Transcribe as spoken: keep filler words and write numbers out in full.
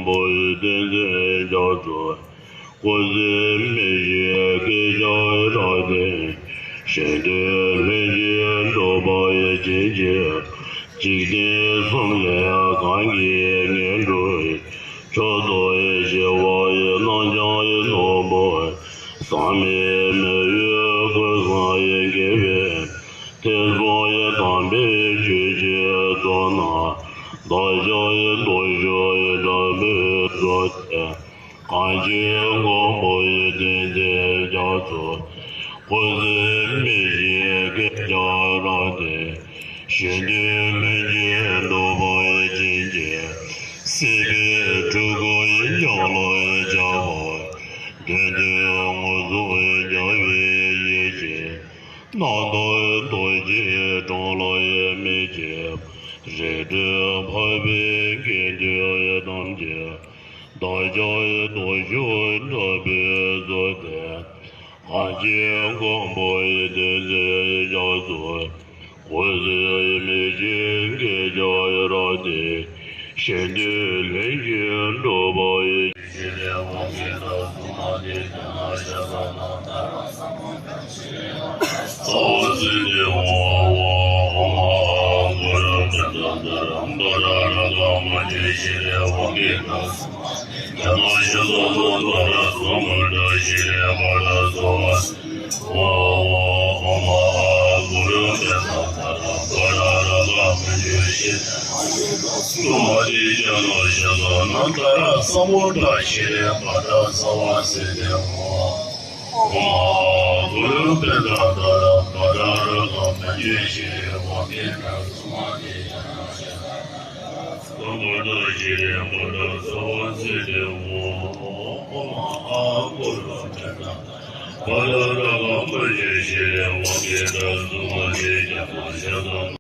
པོ་ཡི་བསྟན་འཛིན་རྒྱ་མཚོ། སྐུ་ཚེ་མི་ཤིགས་སྐད་ཆ་རབ་བརྟན། གཞན་དོན་ལྷུན་གྱིས་གྲུབ་པ་ཡི་བྱིན་གྱིས། འཇིག་རྟེན་གསུམ་ལས་གང་གིས་ངེས་འགྲོ་ཡི། མཆོག་ཏུ་ཡི་ཞི་བ་ཡི་རྣམ་བྱང་ཡི་ནོར་བུ། ཟག་མེད་མི་གཡོ་ཀུན་བཟང་ཡི་དགེ་བའི། ཐེག་པ་ཡི་དམ་པའི་ཆོས་ཀྱི་གཙུག་ན། བདག་ཅག་ཡི་སྟོབས་ཤུགས་ཡི་དྲག་པོས་བཟུང་སྟེ། གངས་ཅན་མགོན་པོ་ཡི་བསྟན་འཛིན་རྒྱ་མཚོ། སྐུ་ཚེ་མི་ཤིགས་སྐད་ཆ་རབ་བརྟན། གཞན་དོན་ལྷུན་གྱིས་གྲུབ་པ་ཡི་བྱིན་གྱིས། སྲིད་པའི་འཁྲུལ་འཁོར་ཡི་ཉམས་ལ་ཡི་ཆགས་པ། དོན་དུ་ངོ་ཚུགས་ཡི་རྒྱལ་བའི་ཡིད་ཀྱིས། རྣམ་དག་རྡོ་རྗེའི་གྲངས་ལ་ཡི་མི་ཁྱབ། རིགས་དྲུག་འཕགས་པའི་དགེ་འདུན་ཡི་ཐམས་ཅད། བདག་ཅག་ཡི་སྟོབས་ཤུགས་དྲག་པོས་བཟུང་སྟེ། གངས་ཅན་མགོན་པོ་ཡི་བསྟན་འཛིན་རྒྱ་མཚོ། སྐུ་ཚེ་མི་ཤིགས་སྐད་ཆ་ཡི་རབ་བརྟན། གཞན་དོན་ལྷུན་གྱིས་གྲུབ་པ་ཡི། ཞི་ལི་དབང་གིས་བདག་སྲུང་མ་དེ་ཀྱང་ན་ཤ་ཟ་ན་ད་ར་ས་མོ་ད་ཞི་ལི་དབང་གིས་ཨོ་ཙི་ཏི་ཨོ་ཨོ་ཨོ་ཨ་གུ་རུ་ཏན་ཏན་ཏན་རམ་པ་ར་ར་ག་མ་ཅི། ཞི་ལི་དབང་གིས་བདག་སྲུང་མ་དེ་ཀྱང་ན་ཤ་ཟ་ན་ད་ར་ས་མོ་ད་ཞི་ལི་དབང་གིས་བདག་སྲུང་མ། ཨོ་ཨོ་ཨོ་ཨ་གུ་རུ་ཏན་ཏན་ཏན་རམ་པ་ར་ར་ག་མ་ཅི། ཞི་ལི་དབང་གིས་བདག་སྲུང་མ་དེ་ཀྱང་ན་ཤ་ཟ་ན་ད་ར་ས་མོ་ད་ཞི་ལི་དབང་གིས་བདག་སྲུང་མ། ཨོ་ཨོ་ཨ་གུ་རུ་ཏན་ཏན་ཏན་རམ་པ་ར་ར་ག་མ་ཅི། ཞི་ལི་དབང་གིས་བདག་སྲུང་མ་དེ་ཀྱང་ན་ཤ་ཟ་ན་ད་ར་ས་མོ་ད་ཞི་ལི་དབང་གིས་བདག་སྲུང་མ། ཨོ་ཨོ་ཨ་གུ་རུ་ཏན་ཏན་ཏན་རམ་པ་ར་ར་ག་མ་ཅི། ཞི་ལི་དབང་གིས་བདག་སྲུང་མ་དེ་ཀྱང་ན་ཤ་ཟ་ན།